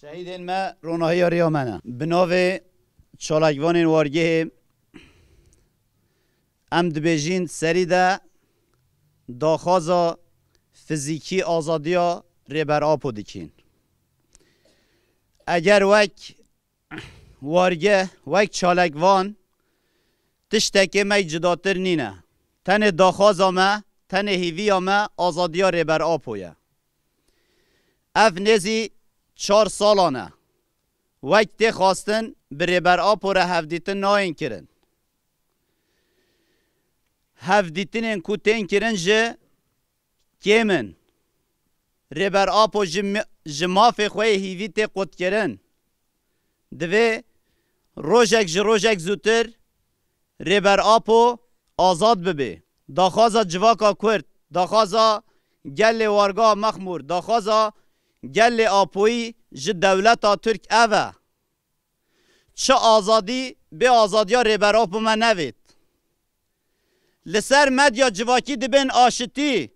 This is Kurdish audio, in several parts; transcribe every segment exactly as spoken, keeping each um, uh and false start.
Şehîdên me ronahiya riya me ne. Bi navê çalakvanên wargehê em dibêjin serî de daxwaza fizîkî azadiya Rêber Apo dikin. Eger wek wargeh, wek çalakvan tiştekê me cudatir nîne. Tenê daxwaza me, tenê hîviya me azadiya Rêber Apo ye. Ev nêzî çar salan e. Wek tê xwestin bi Rêber Apo re hevdîtin nayên kirin. Hevdîtinên ku tên kirin jî kêm in. Rêber Apo ji mi-, ji mafê xwe yê hîvî tê qutkirin. Divê rojek ji rojek zûtir Rêber Apo azad bibe. Daxwaza civaka Kurd, daxwaza gelê warga Mexmûr, daxwaza gelê Apoyî ji dewleta Tirk ev e. Çi azadî bê azadiya Rêber Apo me nevêt. Li ser medya civakî dibên aşitî.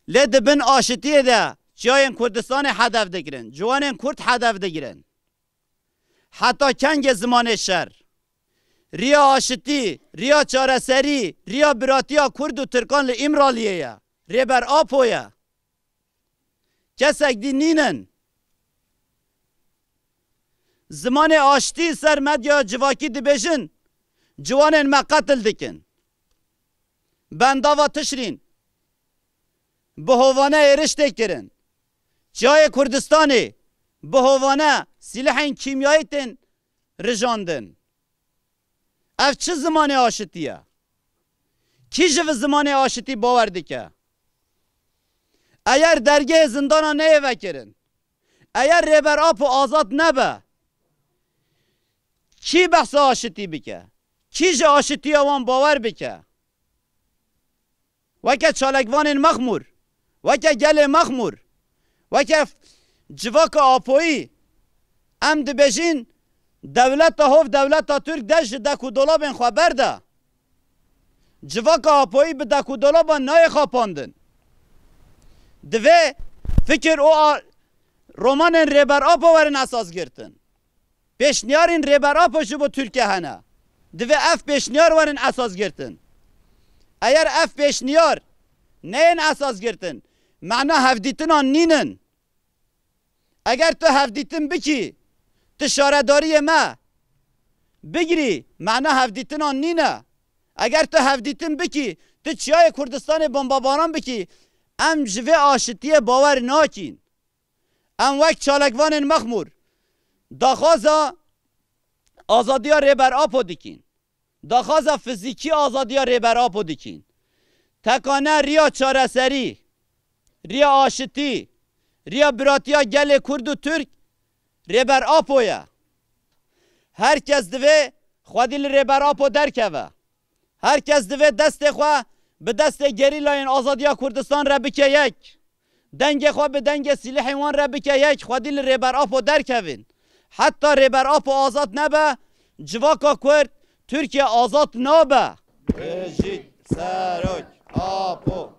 Lê di bin aşitiyê de çiyayên Kurdistanê hedef digirin, ciwanên Kurd hedef digirin. Heta kengê zimanê şer? Riya aşitî, riya çareserî, riya biratiya Kurd û Tirkan li Îmraliyê ye. Rêber Apo ye. Kesek dî nînin. Zimanê aştî ser medya civakî dibêjin, ciwanên me qetil dikin. Bendava Tişrîn, bi hovane êriş tê kirin. Çiyayê Kurdistanê, bi hovane silehên kîmyayî tên rijandin. Ev çi zimanê aşitî ye? Kî ji vi zimanê aşitî bawer dike? Eger dergehê zindana neyê vekirin, eger Rêber Apo azad nebe, kî behsa aşitî bike? Kî ji aşitiya wan bawer bike? Weke çalakvanên Mexmûr, weke gelê Mexmûr, weke civaka Apoyî, em dibêjin dewleta hov, dewleta Tirk dest ji dek û dolabên xwe berde. Civaka Apoyî bi dek û dolaban nayê xapandin. Divê fikir û a-, romanên Rêber Apo werin esas girtin. Pêşniyarên Rêber Apo ji bo Tirkiye hene. Divê ev pêşniyar werin esas girtin. Eger ev pêşniyar neyên esas girtin, mena hevdîtinan nînin. Eger tu hevdîtin bikî, tu şaredariyê me bigirî, mena hevdîtinan nîne. Eger tu hevdîtin bikî, tu çiyayê Kurdistanê bombabaran bikî, em ji vê aşitiyê bawer nakîn. Em wek çalakvanên Mexmûr daxwaza azadiya Rêber Apo dikîn. Daxwaza fizîkî azadiya Rêber Apo dikîn. Tekane riya çareserî, riya aşitî, riya biratiya gelê Kurd û Tirk Rêber Apo ye. Her kes divê xwedî li Rêber Apo derkeve. Her kes divê destê xwe bi destê gerîlayên azadiya Kurdistan re bike yek. Dengê xwe bi dengê sîlehên wan re bike yek, xwedî li Rêber Apo derkevin. Heta Rêber Apo azad nebe, civaka Kurd, Tirkiye azad nabe. Bijî Serok Apo!